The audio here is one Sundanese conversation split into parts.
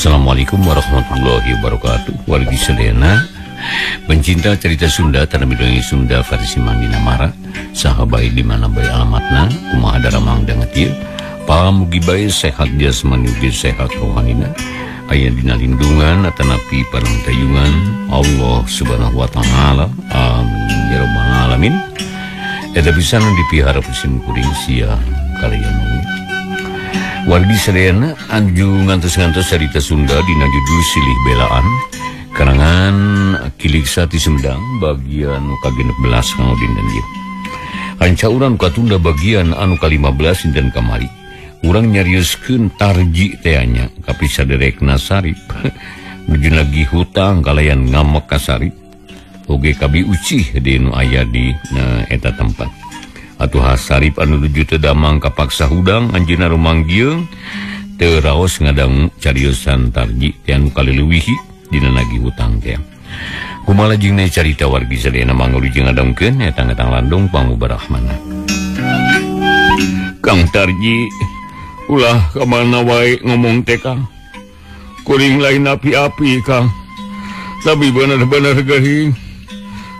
Assalamualaikum warahmatullahi wabarakatuh. Wargi sadayana pencinta cerita Sunda tanah dongeng Sunda versi Mandina Mara, saha bae di mana bae alamatna, kumaha daramang danget ieu. Pamugi bae sehat jasmani ugi sehat rohanina. Aya dina lindungan atanapi parangtayungan Allah Subhanahu wa taala. Amin ya rabbal alamin. Eta pisan dipihara sim kuring sia kalian. Wargi sadayana anju ngantos-ngantos carita Sunda dina judul Silih Belaan karangan Kilik Sati Sumedang bagian nu ka-16 kanggo dinten ieu. Hanca urang katunda bagian anu ka-15 dinten kamari. Urang nyarioskeun Tarji teh nya kapisaderekna Sarip. Nuju lagi hutang kalayan ngamek ka Sarip. Oge kabi ucih di nu aya di eta tempat. Atuh Sarip anu nuju teu damang kapaksa hudang anjeunna rumanggieung teu raos ngadangu cariosan Tarji teh anu kalileuwihi dina nagih hutang teh. Kumaha lajengna carita wargi sadayana mangga wilujeng ngadangkeun eta ngetang landung pangubarahmana. Kang Tarji ulah ka mana wae ngomong teh Kang. Kuring lain api-api Kang. Tapi bener-bener geuring.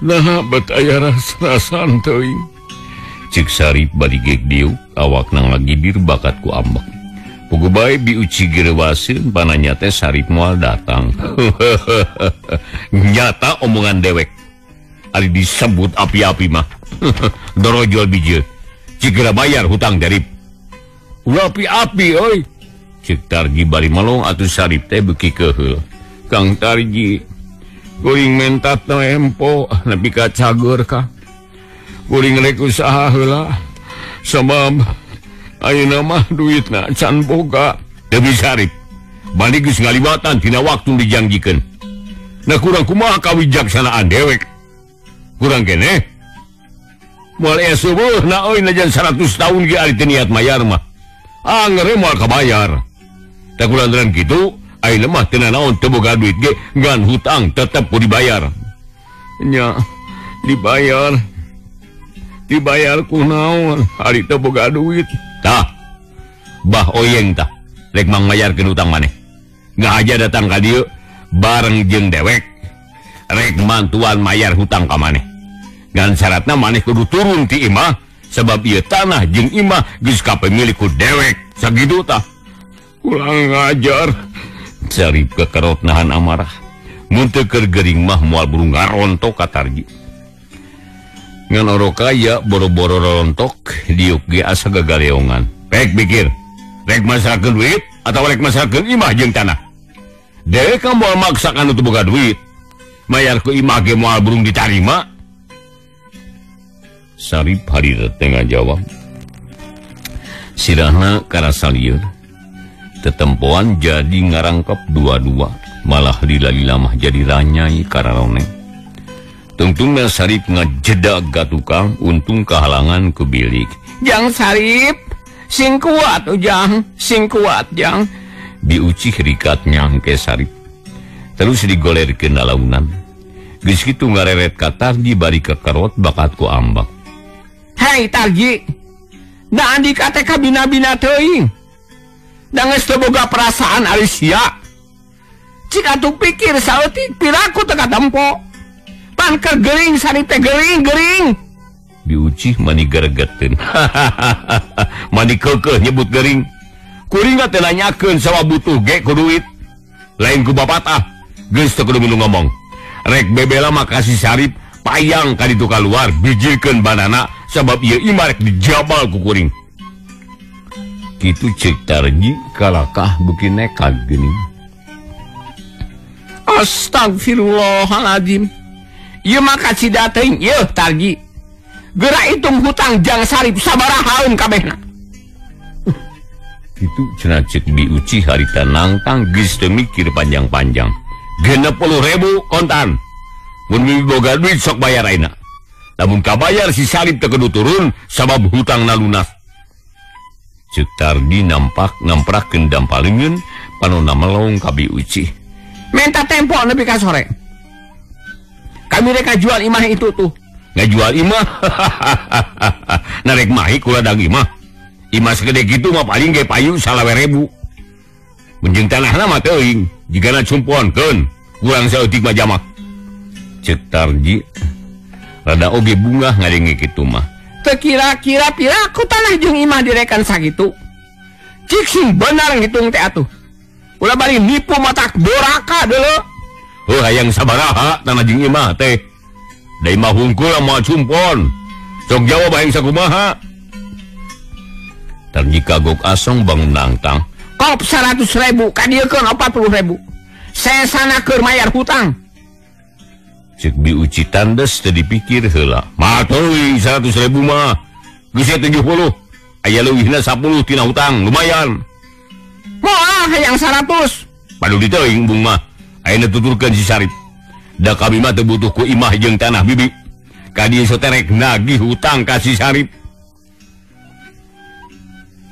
Nah bet aya ras-rasan teuing. Cek Sarip bari gek diuk awakna ngagidir bakat ku ambek. Puguh bae biuci gereuwaseun pananya teh Sarip moal datang. Nyata omongan dewek. Ari disebut api-api mah. Dorojol bijil. Cik geura bayar hutang Darip. Ulah api-api euy. Cek Tarji bari melong atuh Sarip teh beuki keuheul. Kang Tarji kuring menta tempo nepi ka cager ka. Kuring rek usaha heula sabab ayeuna mah duitna can boga. Teu bisa Sarip. Balik geus ngaliwatan tina waktu dijanjikeun. Nah kurang kumaha kawijaksanaan dewek. Kurang keneh. Moal aya seueuhna euy najan 100 tahun ge ari teu niat mayar mah. Angger moal kabayar. Tah kulantaran kitu ayeuna mah teu nanaon teu boga duit ge ngan hutang tetep kudu dibayar. Nya dibayar. Dibayar ku naon ari teu boga duit. Tah bah oyeng tah rek mangmayarkeun utang maneh. Ngahaja datang ka dieu bareng jeung dewek rek mantuan mayar hutang ka maneh. Ngan syaratna maneh kudu turun ti imah sebab ieu tanah jeung imah geus kapemilik ku dewek. Sakitu tah. Kurang ngajar. Sarip kekerot nahan amarah. Mun teu keur gering mah moal burung ngarontok ka Tarji. Ngan oro kaya boro-boro rontok diuk ge asa gagaleongan. Rek pikir, rek masrakeun duit atawa rek masrakeun imah jeung tanah. Dewek ka moal maksa anu teu boga duit. Mayar ku imah ge moal burung ditarima. Sarip harira teh ngajawab. Sirahna karasa lieur. Tetempoan jadi ngarangkep dua-dua, malah lila-lila mah jadi ranyai kararone. Tungtungna Sarip ngajedag ka tukang, untung kahalangan ku bilik. Jang Sarip, sing kuat ujang, sing kuat jang. Biucih rikat nyangke Sarip. Terus digolerkeun lalaunan. Geus kitu ngareret ka Tarji bari kekerot bakat ku ambak. Hei Tarji, da andika teh kabina-bina teuing. Da geus teu boga perasaan ari sia. Cik atuh pikir saeutik piraku teu katempo. Pan keur gering Sarip teh gering-gering. Biucih mani geregeteun. Mani keukeuh nyebut gering. Kuring teh nanyakeun sawa butuh ge ku duit. Lain ku bapatah. Geus teu kudu milu ngomong. Rek bebela mah kasih Sarip payang ka ditu kaluar bijilkeun banana sabab ieu imah rek dijabal ku kuring. Kitu cek Tarji kalakah beuki nekat geuning. Astagfirullahaladzim. Ieu mah kacida teuing ieu Tarji. Geura hitung hutang jang Sarip sabarahaeun kabehna. Kitu cenah cek biuci harita nangtang geus teu mikir panjang-panjang. 60.000 kontan. Mun mimi boga duit sok bayar ayeuna. Lamun kabayar si Sarip teu kudu turun sabab hutangna lunas. Cek Tarji nampak namprakeun dampaleungeun panonna melong ka biuci. Menta tempo nepi ka sore. Kami rek ngajual imah itu tuh. Ngajual imah. Narek mahi kula dang imah. Imah segede gitu mah paling ge payu 25.000. Mun jeung tanahna mah teuing, jigana cumponkeun, kurang saeutik mah jamak. Ceuk Tarji rada oge bungah ngadenge kitu mah. Teu kira-kira piraku tanah jeung imah direkan sakitu. Cik sing bener ngitung teh atuh. Ulah bari nipu matak doraka deuleu. Heuh hayang sabaraha tanah jeung imah teh. Da imah hungkul moal cumpon. Sok jawab hayang sakumaha. Tarji kagok asong bangun nangtang. Kop 100.000 kadieukeun 40.000. Sesana keur mayar hutang. Cek Bi Uci tandes teu dipikir heula. Mah teuing 100.000 mah. Geus 70. Aya leuwihna 10 tina hutang, lumayan. Moal hayang 100. Padu diteuing bung mah. Ayeuna tuturkeun si Sarip. Da kami mah teu butuh ku imah jeung tanah bibi. Ka dieu soterek nagih hutang ka si Sarip.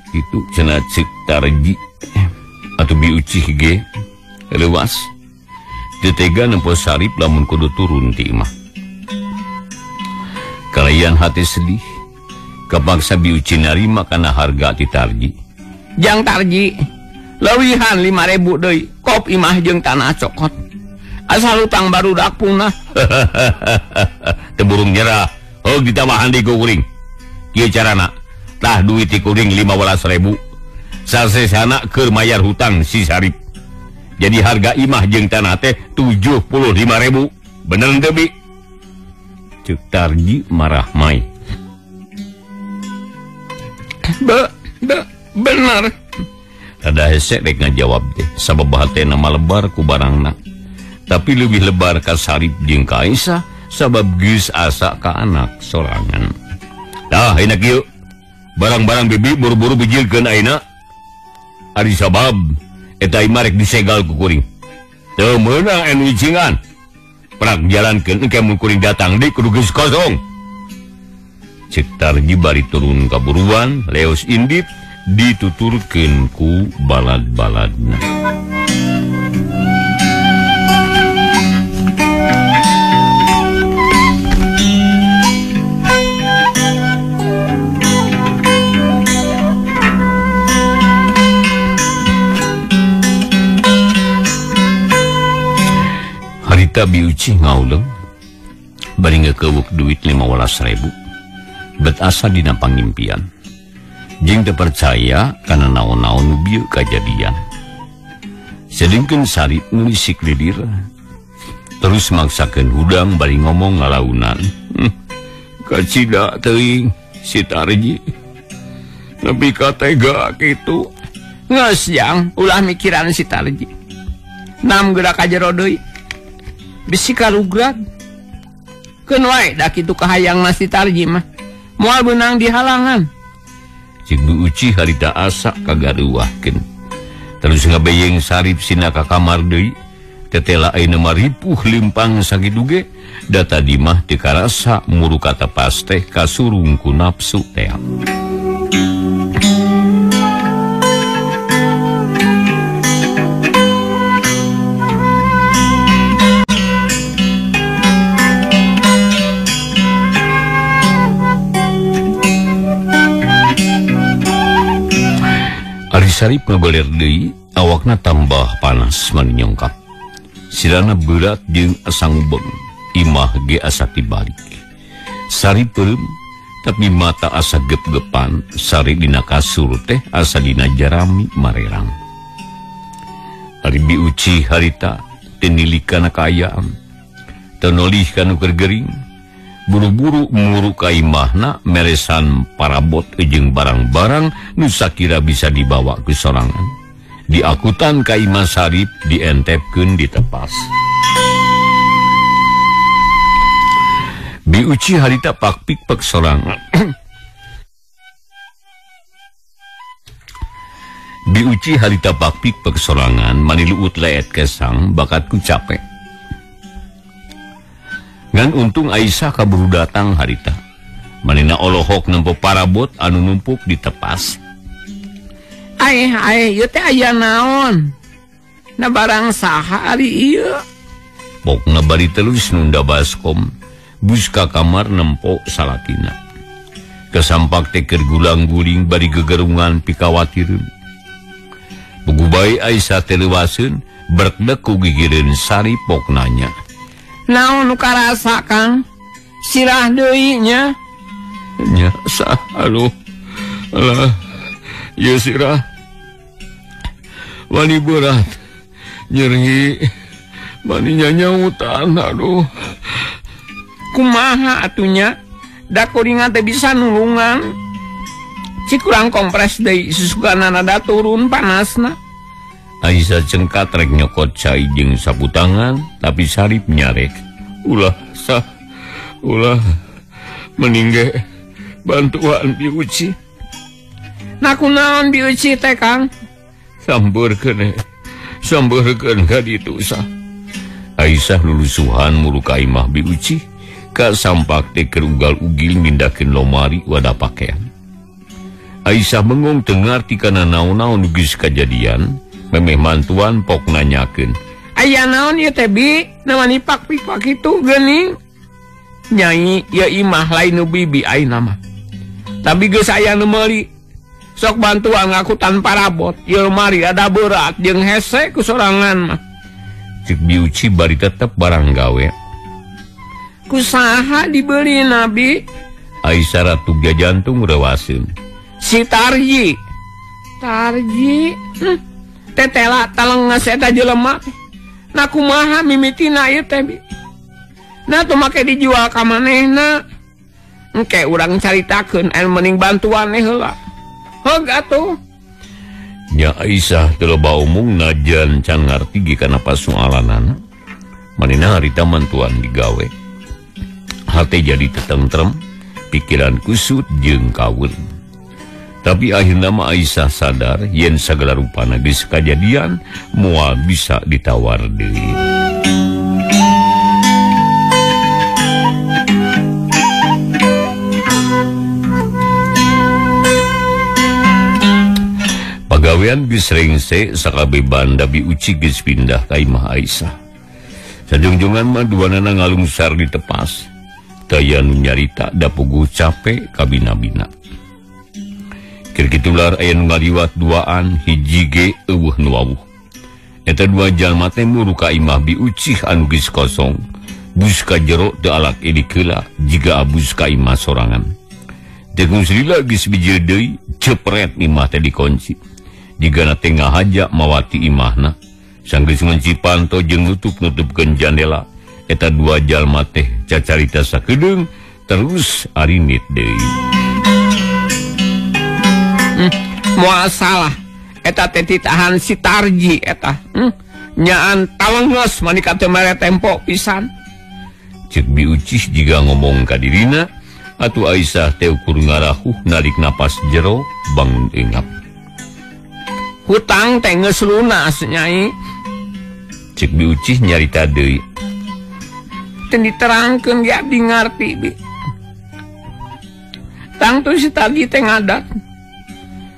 Itu cenah ceuk Tarji. Atuh Bi Uci ge leuwas. Teu tega nempo Sarip lamun kudu turun ti imah. Kalayan hati sedih. Kapaksa Bi Uci narima kana harga ti Tarji. Jang Tarji, leuwihan 5.000 deui, kop imah jeung tanah cokot. Asal utang barudak punah. Teu burung nyerah, heug ditambahan deui ku kuring. Kieu carana, tah duit ti kuring 15.000. Sasesana keur mayar hutang si Sarip. Jadi harga imah jeung tanah teh 75.000. Bener teu Bi? Ceuk Tarji marah mai. Bener. Rada hese rek ngajawab teh, sabab hatena malebar ku barangna. Tapi leuwih lebar ka Sarip jeung ka Aisyah sabab geus asa ka anak sorangan. Tah ayeuna kieu. Barang-barang bibi buru-buru bijilkeun ayeuna. Ari sabab eta imah rek disegal ku kuring. Teu meunang anu icingan. Prak jalankeun engke mun kuring datang deui kudu geus kosong. Ceuk Tarji bari turun ka buruan, leos indit dituturkeun ku balad-baladna. Harita Bi Uci ngauleng bari ngakewuk duit 15.000. Bet asa dina pangimpian. Jeung teu percaya kana naon-naon nu bieu kajadian. Sedengkeun Sarip nulisik lilir terus maksakeun hudang bari ngomong ngalaunan. Kacida teuing si Tarji. Nepi ka tega kitu. Geus jang ulah mikiran si Tarji. Nam geura ka jero deui. Bisi karugrag. Keun wae da kitu kahayangna si Tarji mah. Moal beunang dihalangan. Cik Bi Uci harita asa kagaruahkeun. Terus ngabeyeng Sarip sina ka kamar deui. Tetela ayeuna mah ripuh lempang sakitu ge, da tadi mah teu karasa muru katapas teh kasurung ku nafsu teh. Ari Sarip ngagoler deui, awakna tambah panas maninyongkap. Sirana berat jeung asa ngubeng, imah ge asa tibalik. Sarip peureum, tapi mata asa gep-gepan, sari dina kasur teh asa dina jarami marerang. Ari Bi Uci harita teu nilik kana kaayaan, teu nolih kana keur gering. Buru-buru muru ka imahna meresan parabot jeung barang-barang nu sakira bisa dibawa ku sorangan. Diakutan ka imah Sarip dientepkeun ditepas. Bi Uci harita pakpik pek sorangan. Bi Uci harita pakpik pek sorangan maniluut leet kesang bakat ku capek. Ngan untung Aisyah kaburu datang harita. Manina olohok nempo parabot anu numpuk ditepas. Aeh aeh ieu teh aya naon? Na barang saha ari ieu? Pokna bari terus nunda baskom. Bus ka kamar nempo salakina. Kesampak teh keur gulang-guling bari gegerungan pikawatireun. Puguh bae Aisyah teh leuwaseun berkdek ku gigireun Sarip pok nanya. Naon nu karasa Kang? Sirah deui nya. Nya sah aduh. Alah ieu sirah. Wani berat. Nyeri. Mani nyanyautan aduh. Kumaha atunya? Da kuringan teh bisa nulungan. Cik kurang kompres deui susuganana da turun panasna. Aisyah cengkat rek nyokot cai jeung sapu tangan tapi Sarip nyarek. Ulah sah. Ulah mending ge bantuan Biuci. Nah kunaon Biuci teh Kang? Sambeurkeun sambeurkeun ka ditu sah. Aisyah lulusuhan muru ka imah Biuci. Ka sampak teh keur ugal-ugil mindahkeun lomari wadah pakaian. Aisyah bengong teu ngarti kana naon-naon geus kajadian, memeh mantuan pok nanyakeun. Aya naon ieu teh Bi? Naon ipak-pipak kitu geuning? Nyai, ieu imah lain nu bibi ayeuna mah. Tapi geus aya nu meuli. Sok bantuan ngakutan parabot, ieu lemari ada berat jeung hese ku sorangan mah. Cek Biuci bari tetep barang gawe. Kusaha dibeli Nabi? Aisyah ratu jantung rewaseun. Si Tarji. Tarji. Tetela talenges eta jelema. Nah kumaha mimitina ieu teh Bi? Nah tuh make dijual ka manehna. Engke urang caritakeun anu mending bantuan heula. Heug atuh. Nya Aisyah teu loba omong najan can ngarti ge kana pasualanana. Manehna harita mantuan digawe. Hate jadi tetentrem, pikiran kusut jeung kawur. Tapi akhirna mah Aisyah sadar yen sagala rupana geus kajadian moal bisa ditawar deui. Pagawean geus rengse sakabeh banda Biuci geus pindah ka imah Aisyah. Sajungjungan mah duanana ngalungsar di tepas. Daya nu nyarita da puguh capek kabina-bina. Keur kitu lar aya nu ngaliwat duaan hiji ge eueuh nu wawuh. Eta dua jalma teh muru ka imah Biucih anu geus kosong. Bus ka jero teu alak idik heula jiga abus ka imah sorangan. Tegung salila geus bijil deui cepret imah teh dikunci. Jigana teh ngahaja mawati imahna. Sanggeus ngunci panto jeung nutup-nutupkeun jandela. Eta dua jalma teh cacarita sakedeung terus arinit deui. Moal salah eta teh ditahan si Tarji eta. Nyaan talenges manika teu mere tempo pisan. Cek Biucih jiga ngomong ka dirina atuh Aisyah teh ukur ngarahuh narik napas jero bangun engap. Hutang teh geus lunas Nyai. Cek Biucih nyarita deui. Teu diterangkeun ge abdi ngarti Bi. Tangtu si Tarji teh ngadat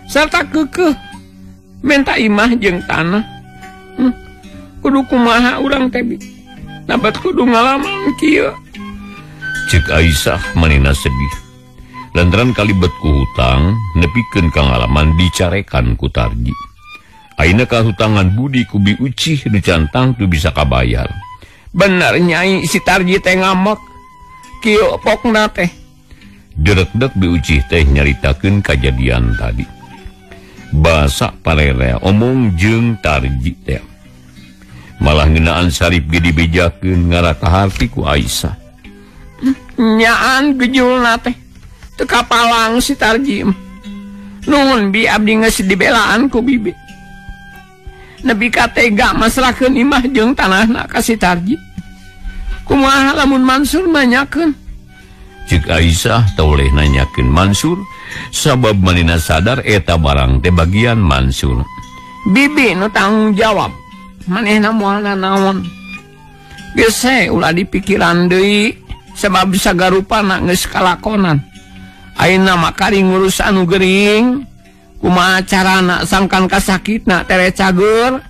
sarta keukeuh minta imah jeung tanah. Kudu kumaha urang teh Bi? Nabat kudu ngalaman kieu. Cek Aisyah manehna sedih. Lantaran kalibet ku hutang nepikeun ka ngalaman dicarekan ku Tarji. Ayeuna kahutangan budi ku Biucih nu cantang teu bisa kabayar. Bener Nyai si Tarji teh ngamek kieu pokna teh. Derekdek Biucih teh nyaritakeun kajadian tadi. Basa parerea omong jeung Tarji teh. Malah ngeunaan Sarip ge dibejakeun ngarah kaharti ku Aisyah. Nyaan gejulna teh teu kapalang si Tarji. Nuhun Bi abdi geus dibelaan ku bibi. Nepi ka tega masrahkeun imah jeung tanahna ka si Tarji. Kumaha lamun Mansur nanyakeun? Cek Aisyah teu oleh nanyakeun Mansur sabab manehna sadar eta barang teh bagian Mansur. Bibi nu tanggung jawab. Manehna moal nanaon. Geus he ulah dipikiran deui sabab sagarupana geus kalakonan. Ayeuna mah kari ngurus anu gering. Kumaha carana sangkan kasakitna tere cager.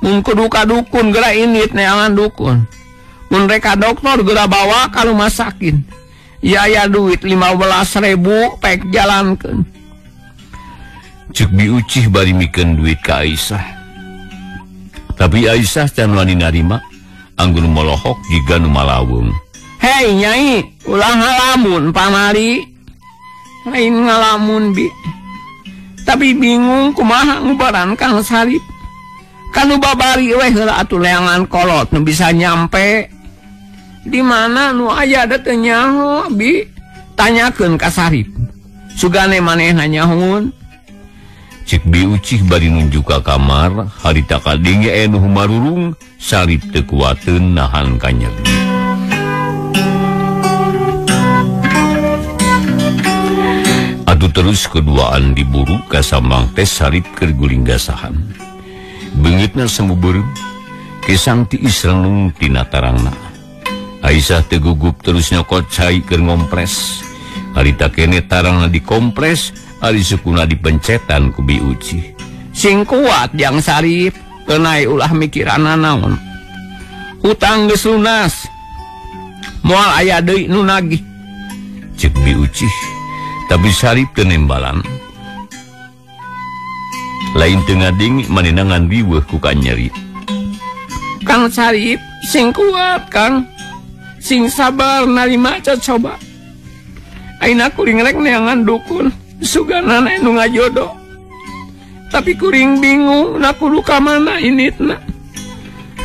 Mun kudu ka dukun geura indit neangan dukun. Mun rek ka dokter geura bawa ka rumah sakit. Ya ya duit 15.000 pek jalankeun. Cek Bi Ucih bari mikeun duit ka Aisyah. Tapi Aisyah can wani narima, anggun molohok jiga nu malaweung. Hei nyai, ulah ngalamun pamali. Lain ngalamun bi. Tapi bingung kumaha ngubaran Kang Sarip. Kanu babari weh heula atuh leangan kolot nu bisa nyampe. Di mana nu aya da teu nyaho bi? Tanyakeun ka Sarip. Sugane manehna nyahoun. Cek Bi Ucih bari nunjuk ka kamar, harita kadenge aya nu humarurung, Sarip teu kuateun nahan kanyeri. Atuh terus keduaan diburu ka sambang teh Sarip keur guling gasahan. Beungitna semu beureum, kesang tiis renung tina tarangna. Aisyah teu gugup terus nyokot cai keur ngompres. Harita kene tarangna dikompres, ari sukuna dipencetan ku Bi Ucih. Sing kuat jang Sarip, kenai ulah mikiranna naon. Hutang geus lunas. Moal aya deui nu nagih. Cek Bi Ucih, tapi Sarip teu nembalan. Lain teu ngading manehna ngan riweuh ku kanyeri. Kang Sarip, sing kuat Kang. Sing sabar narima coba. Aina kuring rek neangan dukun. Sugana nu ngajodoh. Tapi kuring bingung na kudu ka mana initna.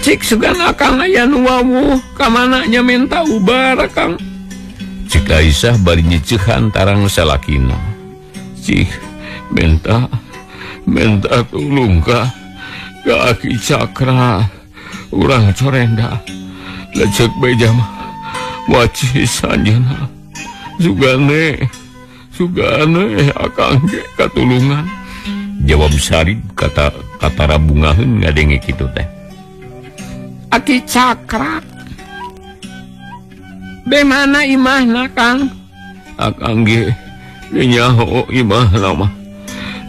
Cik sugana Kang aya nu wawuh ka mana nya minta ubar Kang. Cik Aisyah bari nyeceuhan tarang salakina. Cik minta tulung ka Aki Cakra urang Corenda. Lecek beja mah wacis anjeunna. Sugane akang ge katulungan. Jawab Sarip kata rabungaheun ngadenge kitu teh. Aki Cakra. Be mana imahna Kang? Akang ge nyaho imahna mah.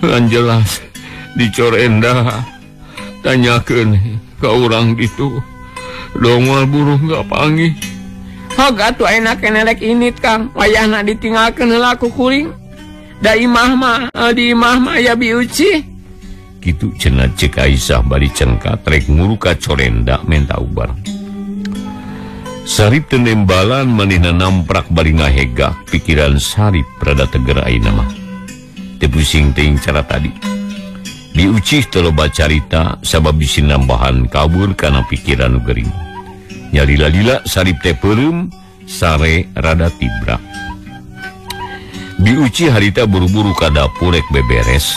Ngan jelas di Corenda. Tanyakeun ka urang ditu. Dongol buruh gak panggih. Hog atuh ayeuna keneh rek init Kang. Wayahna ditinggalkeun heula ku kuring. Da imah mah di imah mah aya Bi Ucih. Kitu cenah cek Aisyah bari cengkat rek nguru ka Corenda menta ubar. Sarip teu nembalan manehna namprak bari ngahegak pikiran Sarip rada teger ayeuna mah. Teu pusing teuing cara tadi. Bi Ucih teu loba carita sabab bisi nambahan kabur kana pikiran nu gering. Nyalila-lila Sarip teh peureum sare rada tibrak. Bi Ucih harita buru-buru ka dapur rek beberes.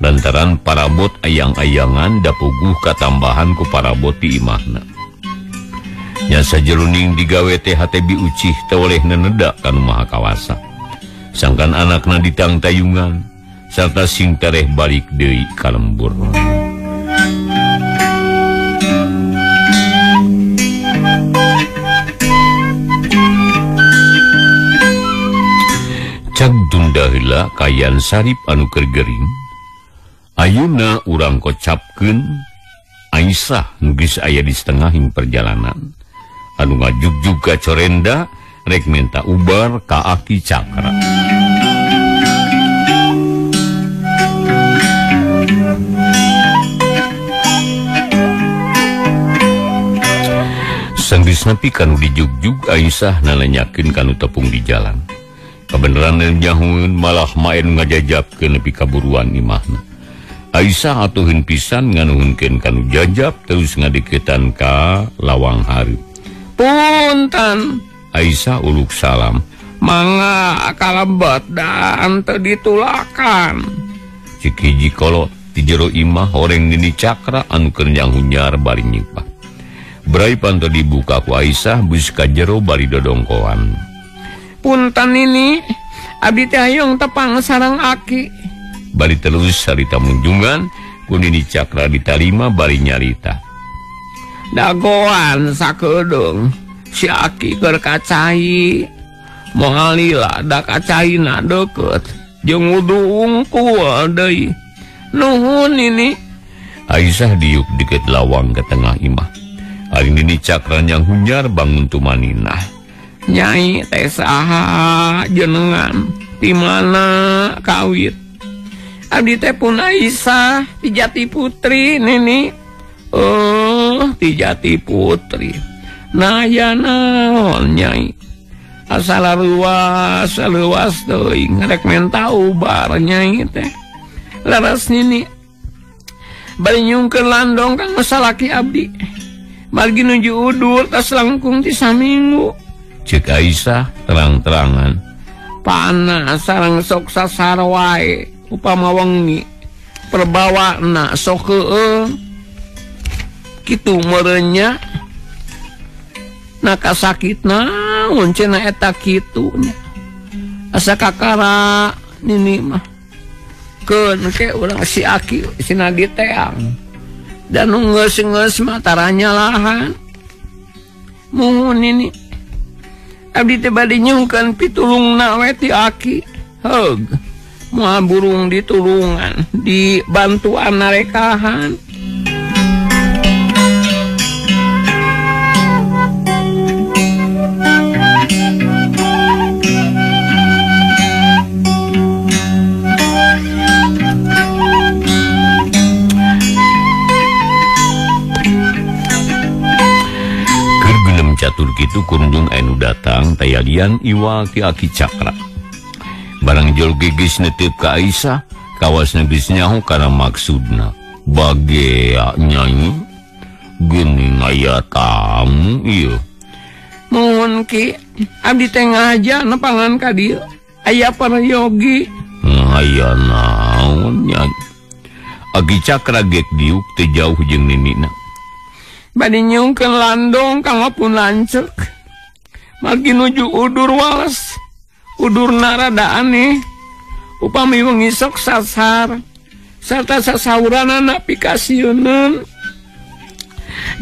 Lantaran parabot ayang-ayangan dapuguh katambahan ku parabot di imahna. Nya sajeroning digawe teh hate Bi Ucih teu oleh neneda kanu maha kawasa. Sangkan anakna ditangtayungan sarta sing tereh balik deui ka lembur. Cag tunda heula kayan Sarip anu keur gering. Ayeuna urang kocapkeun Aisyah nu geus aya di setengahing perjalanan. Anu ngajugjug ka Corenda rek minta ubar ka Aki Cakra. Sanggeus nepi kanu dijugjug Aisyah nananyakeun kanu tepung di jalan. Kabeneran nyahueun malah maen ngajajabkeun nepi ka buruan imahna. Aisyah atuheun pisan nganuhunkeun kanu jajab terus ngadeukeutan ka lawang hareup. Punten. Aisyah uluk salam. Mangga kalebet dan teu ditulakan. Cik hiji kolot di jero imah horeng Nini Cakra anu keur nyanghunyar bari nyipah. Brai panto dibuka ku Aisyah geus ka jero bari dodongkoan. Punten ini abdi teh hayang tepang sareng aki. Bari terus sarita munjungan ku Nini Cakra ditarima bari nyarita. Dagoan sakedeung si aki keur kacai. Moal lila da kacaina deukeut jeung wudu ungkul deui. Nuhun ini. Aisyah diuk deket lawang ke tengah imah. Ari Nini Cakra nyanghunyar bangun tumaninah. Nyai teh saha jenengan di mana kawit? Abdi teh pun Aisyah ti Jati Putri nini. Oh, ti Jati Putri. Nah ya naon nyai. Asal luas luas teuing rek menta ubar nyai teh. Leres nini. Bari nyungkeun landong kang salaki abdi. Margi nuju udur tas langkung ti saminggu. Cek Aisyah terang-terangan. Panas sareng sok sasar wae. Upama wengi perbawana sok heueuh kitu meureunnya na kasakit naon cenah eta kitu nya asa kakara nini mah keun ke urang si aki sina diteang dan nu geus-geus mah taranya lahan muhun nini abdi teh bade nyungkeun pitulungna we ti aki heug moal burung ditulungan dibantuan narekahan. Keur geulem catur kitu kurundung anu datang tayalian iwal ti Aki Cakra. Barang jol gigis netep ka Aisyah, kawas geus nyaho kana maksudna. Bagea nyai geuning aya tamu ieu. Muhun ki, abdi teh ngaja nepangan ka dieu. Aya peryogi. Aya naon nyai? Aki Cakra gek diuk teu jauh jeung ninina. Bade nyungkeun landong kang pun lanceuk. Margi nuju udur wales. Udurna rada aneh upami wengi sok sasar sarta sasauranana pikasieuneun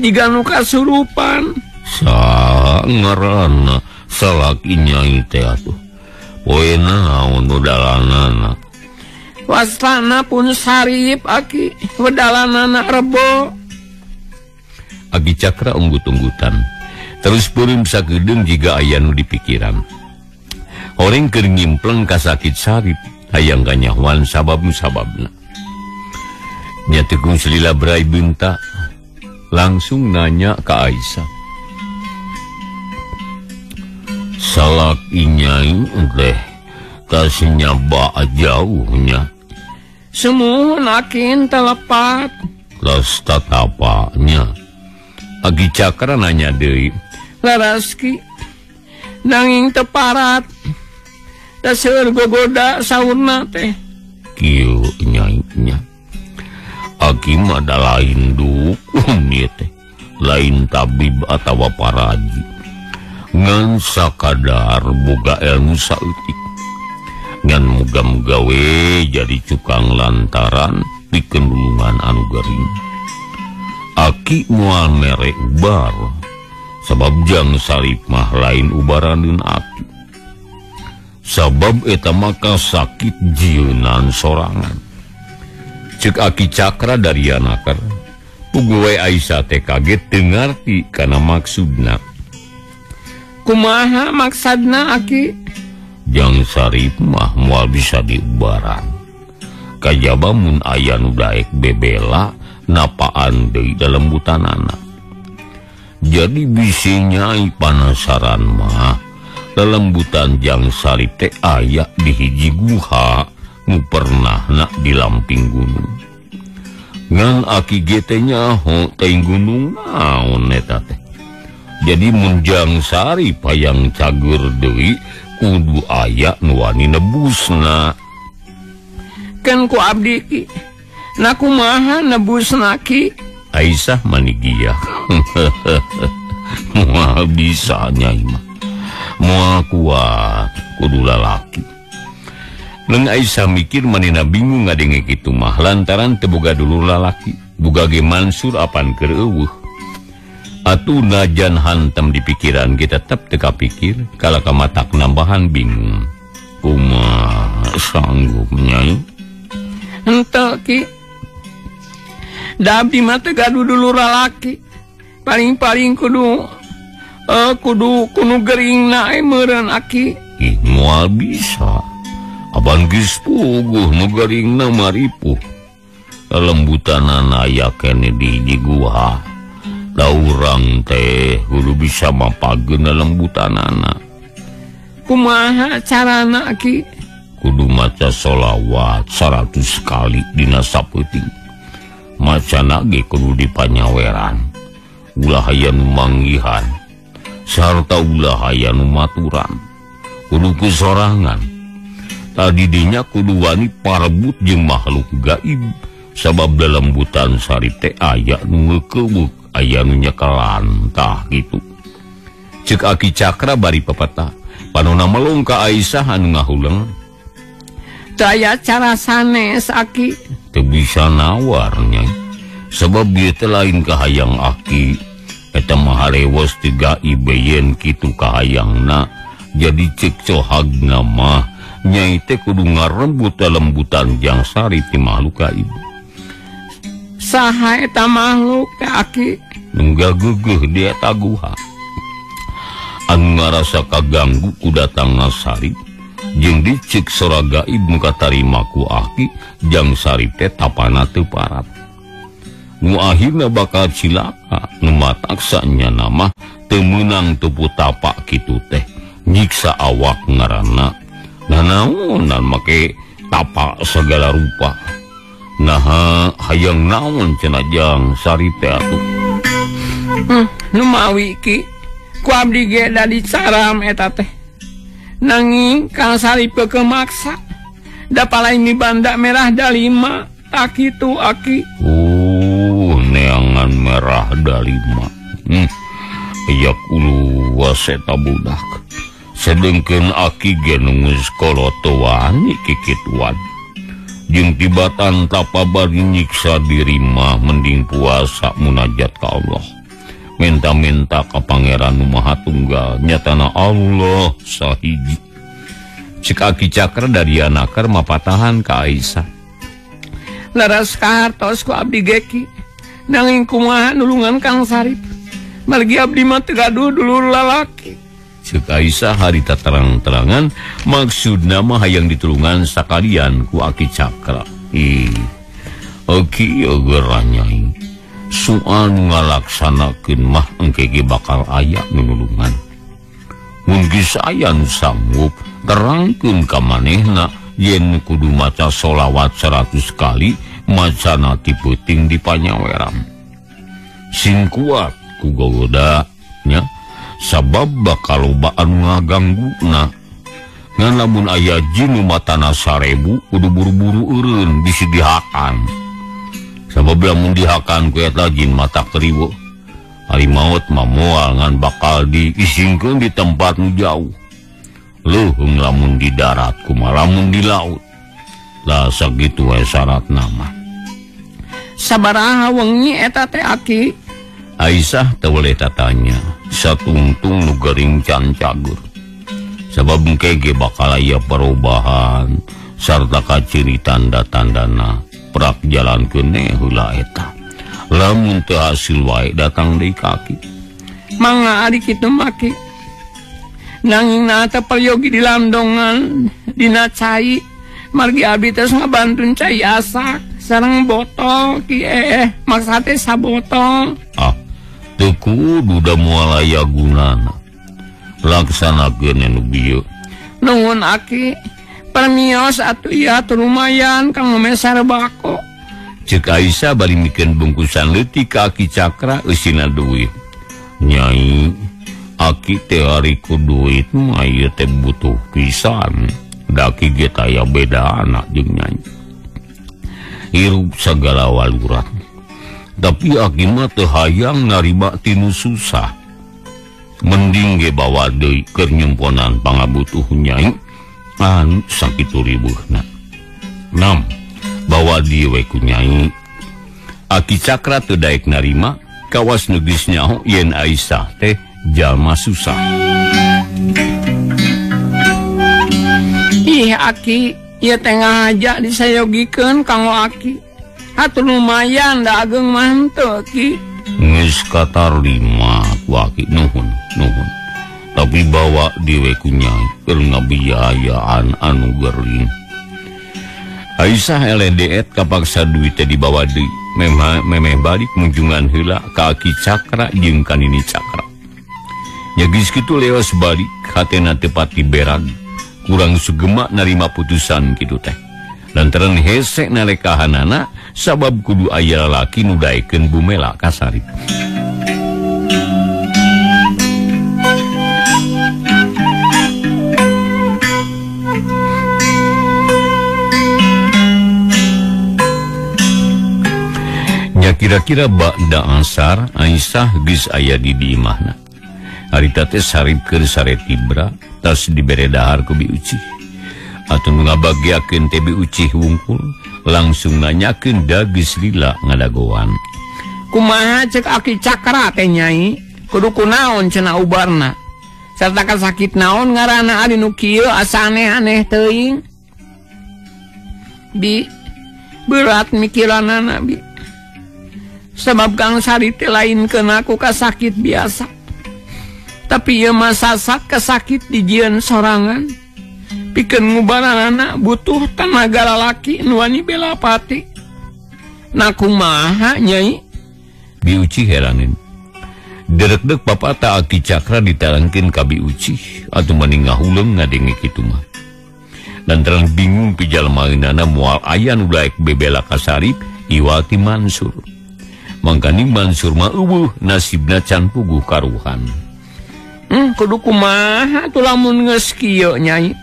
jiga nu kasurupan. Sa ngaranna salaki nyai teh atuh poe naon nu dalanana wastana pun Sarip aki wedalanana rebo. Aki Cakra unggut-unggutan terus peureum sakedeung jiga aya nu dipikiran. Horeng keur ngimpleng kasakit Sarip hayang kanyahoan sabab-sababna. Nya tekung selila berai bentak langsung nanya ka Aisyah. Salaki nyai teh kasih nyaba jauhnya. Sumuhun akin telepat. Las tatapanya. Aki Cakra nanya deui. Laraski nanging teparat. Da seueur gogoda saurna teh. Kieu nyai nya. Aki mah da lain dukun ieu teh. Lain tabib atawa paraji. Ngan sakadar boga ilmu saeutik. Ngan muga-muga we jadi cukang lantaran pikeun lulungan anu gering. Aki moal mere ubar. Sabab jang Sarip mah lain ubaraneun aki. Sabab eta maka sakit jieunan sorangan. Cek Aki Cakra dari anakar. Puguh we Aisyah teh kaget teu ngarti kana maksudna. Kumaha maksudna aki? Jang Sarip mah moal bisa diubaran. Kajaba mun aya nu daek bebela napaan deui dalembutanana. Jadi bisi nyai panasaran mah lelembutan jang Sarip teh aya di hiji guha nu pernahna di lamping gunung. Ngan aki ge teh nyaho teh gunung naon eta teh. Jadi mun jang Sarip hayang cager deui kudu aya nu wani nebusna. Kan ku abdi ki. Na kumaha nebusna ki? Aisyah manigia. Moal bisa nyai mah. Moal kuat kudu lalaki. Leung Aisyah mikir manina bingung ngadenge kitu mah lantaran teu boga dulur lalaki. Boga ge Mansur apan keur eueuh. Atuh najan hantam di pikiran kita tetep teu kapikir kala kamatak nambahan bingung. Kumaha sanggup nyai? Henteu ki. Da abdi mah teu gaduh dulur lalaki. Paling-paling kudu kudu kunu gering na meureun aki. Ih, moal bisa. Apan geus puguh nu garingna maripuh. Lelembutanana aya keneh di hiji guha. Da urang teh kudu bisa mapageun lelembutanana. Kumaha carana Ki? Kudu maca sholawat 100 kali dina sapeuting. Macana ge kudu dipanyaweran. Ulah aya nu manggihan sarta ulah aya nu maturan. Kudu ku sorangan. Tadi dinya kudu wani parebut jeung makhluk gaib. Sabab lelembutan Sarip teh aya nu ngeukeubeuh, aya nu nyekelan tah kitu. Ceuk Aki Cakra bari pepeta. Panona melung ka Aisyah anu ngahuleng. Teu aya cara sanes Aki. Teu bisa nawar nya. Sebab ieu teh lain kahayang Aki. Eta mah harewos ti gaib yen kitu kahayangna. Jadi ceuk cohagna mah nyai teh kudu ngarebut lembutan jang Sarip ti makhluk gaib. Saha eta makhluk teh Aki? Nu gageugeeh di eta guha. Anu ngarasa kaganggu ku datangna Sarip jeung diceuk sora gaib nu katarima ku Aki jang Sarip teh tapana teu parat. Nu akhirna bakal cilaka nu mataksa nyana mah teu meunang tepu tapak kitu teh nyiksa awak ngaranna. Nah naonan make tapak segala rupa. Nah hayang naon cenah jang Sarip teh atuh. Numawi Ki, ku abdi ge da dicaram eta teh. Nanging Kang Sarip keukeuh maksa. Da palain di banda merah dalima, tak kitu Aki. Oh, neangan merah dalima. Aya kuluas eta budak. Sedengkeun Aki ge nu geus kolot teu wani kikituan. Jeung tibatan tapa bari nyiksa diri mah mending puasa munajat ka Allah. Minta-minta ka Pangeran nu Maha Tunggal nyatana Allah sahiji. Cek Aki Cakra dari anakar mapatahan ka Aisyah. Laras kahartos ku abdi ge Ki. Nanging kumaha nulungan Kang Sarip. Margi abdi mah teu gaduh dulur lalaki. Cek Aisyah harita terang-terangan maksudna mah hayang ditulungan sakalian ku Aki Cakra. Ih, Aki geurah nyai. Soal nu ngalaksanakeun mah engke ge bakal aya nu nulungan. Mun geus aya nu sanggup terangkeun ka manehna yen kudu maca sholawat 100 kali macana ti peuting di panyaweran. Sing kuat ku gogoda nya. Sabab bakal loba anu ngagangguna. Ngan lamun aya jin nu matana 1000 kudu buru-buru eureun bisi dihakan. Sabab lamun dihakan ku eta jin mata kriweuh. Ari maot mah moal ngan bakal diisingkeun di tempat nu jauh. Leuheung lamun di darat kumaha lamun di laut. Lah sakitu we syaratna mah. Sabaraha wengi eta teh Aki? Aisyah teu boleh tatanya. Satungtung nu gering can cagur. Sabab engke ge bakal aya perubahan sarta kaciri tanda-tandana prak jalan keuneh heula eta. Lamun teu hasil wae datang deui ka Aki. Mangga ari kitu mah Ki. Nanging na teh peryogi di landongan dina cai. Margi abdi teh ngabantun cai asak sareng botol Ki maksa teh sabotol. Ah, teu kudu da moal aya gunana. Laksanakeun anu bieu. Nuhun Aki. Permios atuh ieu atuh lumayan kanggo meser bako. Ceuk Aisyah bari mikeun bungkusan leutik ka Aki Cakra eusina duit. Nyai, Aki teh ari ku duit mah ieu teh butuh pisan. Da Aki ge taya bedana jeung nyai. Hirup sagala waluran. Tapi Aki mah teu hayang narima tinu susah. Mending ge bawa deui keur nyumponan pangabutuh nyai anu sakitu ribuhna. Nam, bawa dieu we ku nyai. Aki Cakra teu daek narima kawas nu geus nyaho yen Aisyah teh jalma susah. Ih Aki, ieu teh ngahaja disayogikeun kanggo Aki. Atuh lumayan da ageung mah henteu Ki. Geus katarima ku Aki, nuhun, nuhun. Tapi bawa dieu we ku nyai keur ngabiayaan anu gering. Aisyah LDT kapaksa duit teh dibawa deui. Memeh balik munjungan heula ka Aki Cakra jeung ka Nini Cakra. Nya geus kitu leos balik hatena teu pati berag. Kurang sugema narima putusan kitu teh. Lantaran hese nalekahanana sabab kudu aya lalaki nu daekeun bumela ka Sarip. Nya kira-kira ba'da asar Aisyah geus aya di imahna. Harita teh Sarip keur sare tibra tas dibere dahar ku Bi Ucih. Atuh nu ngabagiakeun teh Bi Ucih wungkul langsung nanyakeun da geus lila ngadagoan. Kumaha cek Aki Cakra teh Nyai? Kudu kunaon cenah ubarna? Sarta kasakit naon ngaranna ari nu kieu asa aneh-aneh teuing. Bi berat mikiranana bi. Sebab Kang Sarip teh lain keuna ku kasakit biasa. Tapi ieu mah sasat kasakit dijieun sorangan. Pikeun ngubaranana butuh tanaga lalaki nu wani bela pati. Na kumaha Nyai? Bi Ucih heraneun. Derekdek papata Aki Cakra ditarangkeun ka Bi Ucih atuh mani ngahuleung ngadenge kitu mah. Lantaran bingung pijalmaeunana moal aya nu daek bebela ka Sarip iwati Mansur. Mangkaning Mansur mah eueuh nasibna can puguh karuhan. Kudu kumaha atuh lamun geus kieu Nyai?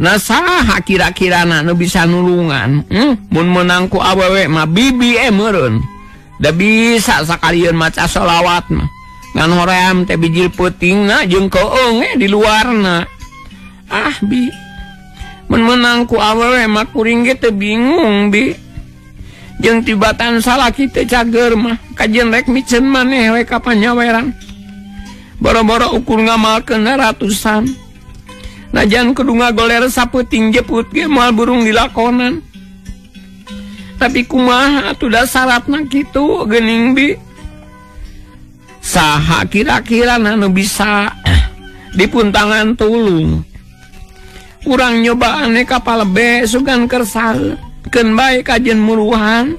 Nah saha kira-kirana nu bisa nulungan? Mun meunang ku awewe mah bibi meureun. Da bisa sakalieun maca sholawat mah. Ngan hoream teh bijil peutingna jeung keung di luarna. Ah bi, mun meunang ku awewe mah kuring ge teu bingung bi. Jeung tibatan salaki teh cager mah kajeun rek miceun maneh we ka panyaweran. Boro-boro ukur ngamalkeun ratusan. Najan kudu ngagoler sapeuting jeput ge moal burung dilakonan. Tapi kumaha atuh da syaratna kitu geuning bi. Saha kira-kira nu bisa dipuntangan tulung. Urang nyobaan ka palebe sugan kersal. Keun bae kajeun muruhan.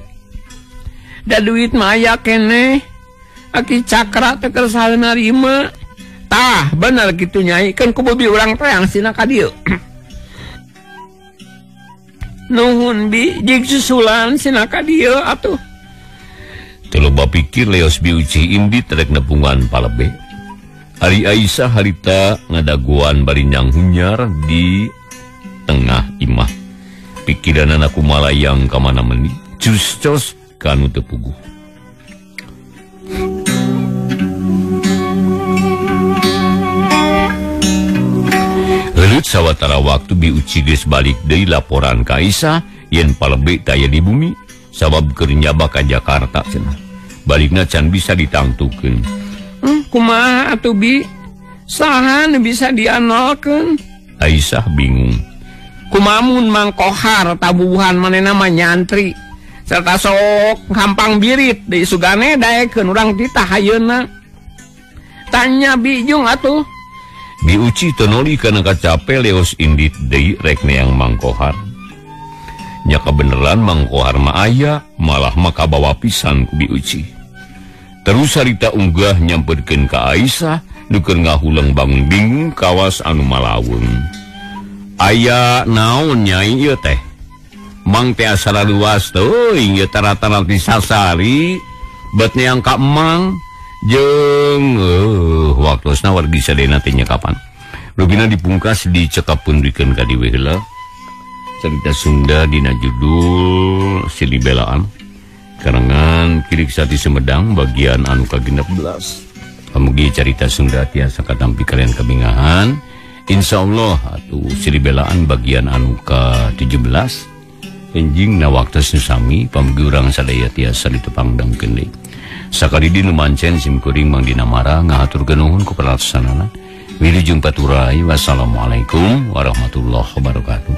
Da duit mah aya keneh. Aki Cakra teh kersal narima. Tah bener kitu Nyai, keun ku bibi urang teh yang sina ka dieu. Nuhun bi, jig susulan sina ka dieu atuh. Teu loba pikir leos Bi Ucih indit rek nepungan palebe. Ari Aisyah harita ngadagoan bari nyanghunyar di tengah imah. Pikiranana kumalayang ka mana meni, cus-cos ka nu teu puguh. Heuleut sawatara waktu Bi Uci geus balik deui laporan ka Aisyah yen palebe teh aya di bumi sabab keur nyaba ka Jakarta cenah. Balikna can bisa ditangtukeun. Kumaha atuh bi? Saha nu bisa dianolkeun? Aisyah bingung. Kumamun Mang Kohar tabuhan manehna mah nyantri serta sok gampang birit deui sugane daekeun urang titah ayeuna. Tanya Bijung atuh. Bi Uci teu noli kana kacape leos indit deui rek neang Mang Kohar. Nya kabeneran Mang Kohar mah aya, malah mah kabawa pisan ku Bi Uci. Terus harita unggah nyamperkeun ka Aisyah nu keur ngahuleng bangun bingung kawas anu malaweung. Aya naon Nyai ieu teh? Mang teh asal luas teuing ieu tara-tara disasari bet neang ka Emang jeung waktosna wargi sadayana teh nya kapan. Rugina dipungkas dicekapkeun dikeun ka dieu heula. Cerita Sunda dina judul Silih Belaan karangan Kirik Sati Sumedang bagian anu ka-16. Pamugi carita Sunda tiasa katampi kalian kabingahan. Insyaallah atuh Silih Belaan bagian anu ka-17 enjing na waktos nu sami pamugi urang sadaya tiasa ditepangdangkeun deui. Sakali di nu mancen sim kuring Mang Dina Mara ngahaturkeun nuhun ku paralaksanana. Wilujeng paturai, wassalamualaikum warahmatullahi wabarakatuh.